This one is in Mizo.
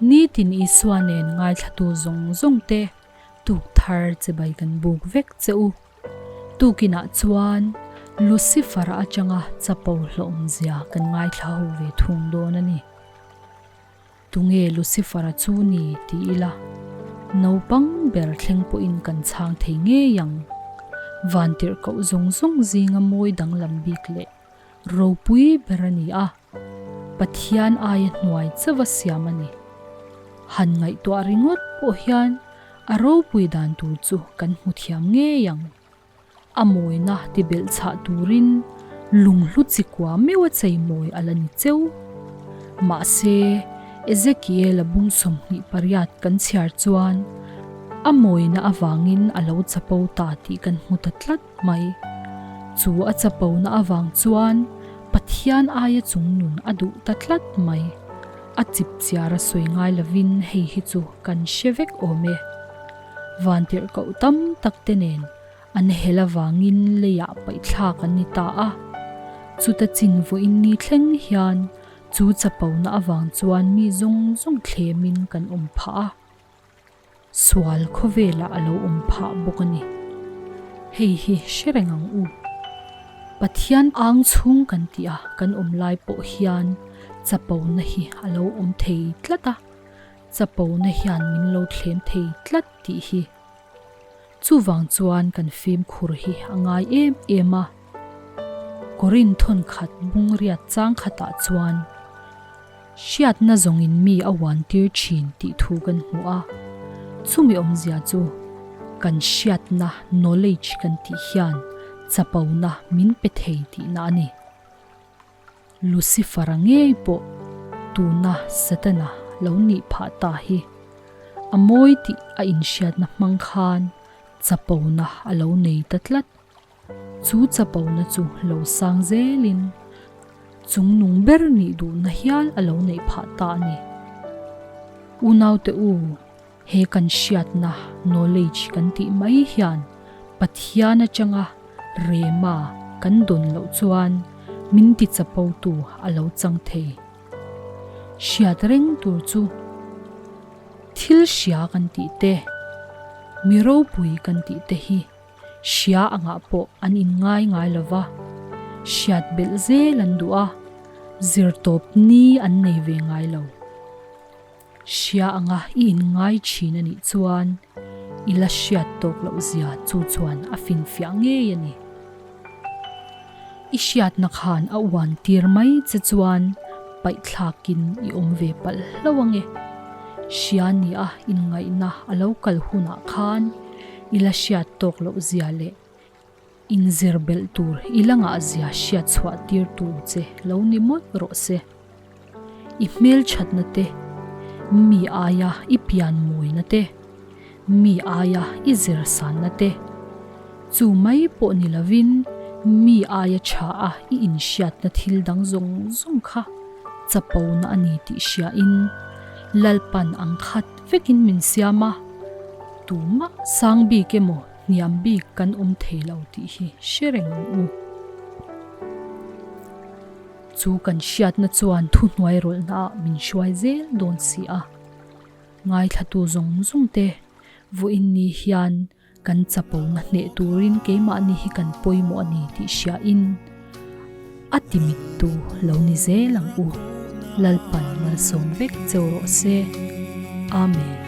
Nitin Isua nen ngaithlatu zawng zawng te tuk thar chibai kan buk vek che u. Tukinah chuan Lucifer-a atanga chapo hlawhawmzia kan ngaithla ho ve thung dawn a ni. Tunge Lucifer-a chu ni ti ila, naupang ber thleng pawhin kan chhang thei ngei ang. Vantirhkoh zawng zawng zinga mawi danglam bik leh ropui ber a ni a, Pathian aia hnuai chauha siam a ni. Han ngaihtuah ringawt pawh hian a ropui dan tur chu kan hmu thiam ngei ang. A mawina ti belh chhah turin lunghlu chi kua meuh a chei mawi a la ni cheu. Mahse, Ezekiel-a bung 28 kan chhiar chuan a mawina avangin a lo chapo ta tih kan hmu ta tlat mai. Chu a chapona avang chuan Pathian aia chungnun a duh ta tlat mai. A chip chiar a sawi ngai lovin hei hi chu kan hre vek awm e. Vantirhkoh tam tak te nen an hel avangin leiah paihthlak an ni ta a. Chuta chin vawiin ni thleng hian chu chapona avang chuan mi zawng zawng thlemin kan awm phah a. Sual khawvelah a lo awm phah bawk a ni. Hei hi hre reng ang u. Pathian ang chhung kan tih a kan awm lai pawh hian chapona hi a lo awm thei tlat a, chapona hian min lo thlem thei tlat tih hi. Chuvang chuan kan fimkhur hi a ngai em em a. Korin thawnkhat bungriat chang khatah chuan hriatna zawngin mi a uantir thin tih thu kan hmu a. Chumi awmzia chu kan hriatna, knowledge, kan tih hian chapona min pe thei tihna a ni. Lucifer-a ngei pawh tuna Setana lo nih phah ta hi a mawi tih a inhriatna hmang khan chapona a lo nei ta tlat. Chu chapona chu lo sang zelin chungnung ber nih duhna hial a lo neih phah ta a ni. Unaute u, he kan hriatna, knowledge, kan tih mai hian Pathian atanga rema kan dawn loh chuan min ti chapotu a lo chang thei. Hriat reng tur chu thil hria kan tih te, mi ropui kan tih te hi Hria angah pawh an inngai ngai lo va, hriat belh zel an duh a, zirtawp ni an nei ve ngai lo. Hria anga i inngai thin a nih chuan i la hriat tawk loh zia chu chuan a finfiah ngei a ni. I hriatna khan a uan tir mai che chuan paihthlakin i awm ve palh hlauh ange. Hria nia inngaihna a lo kal hunah khan i la hriat tawk loh zia leh inzir belh tur i la ngah zia hriat chhuah tir tu che lo ni mawlh rawh se. I hmelthatna te, mi aia i pian mawina te, mi aia i zirsanna te, chu mai pawh ni lovin mi aia tha a i inhriatna thil dang zawng zawng kha chapona a ni tih hriain Lalpan ang khat vekin min siam a, tumah sang bik emaw hniam bik kan awm thei lo tih hi hre reng ang u. Chu kan hriatna chuan thuhnuai rawlhna ah min hruai zel dawn si a. Ngaithlatu zawng zawng te vawiin ni hian kan chapona hneh turin keimahni hi kan pawimawh a ni tih hriain a timittu lo ni zel ang u. Lalpan malsawm vek cheu rawh se. Amen.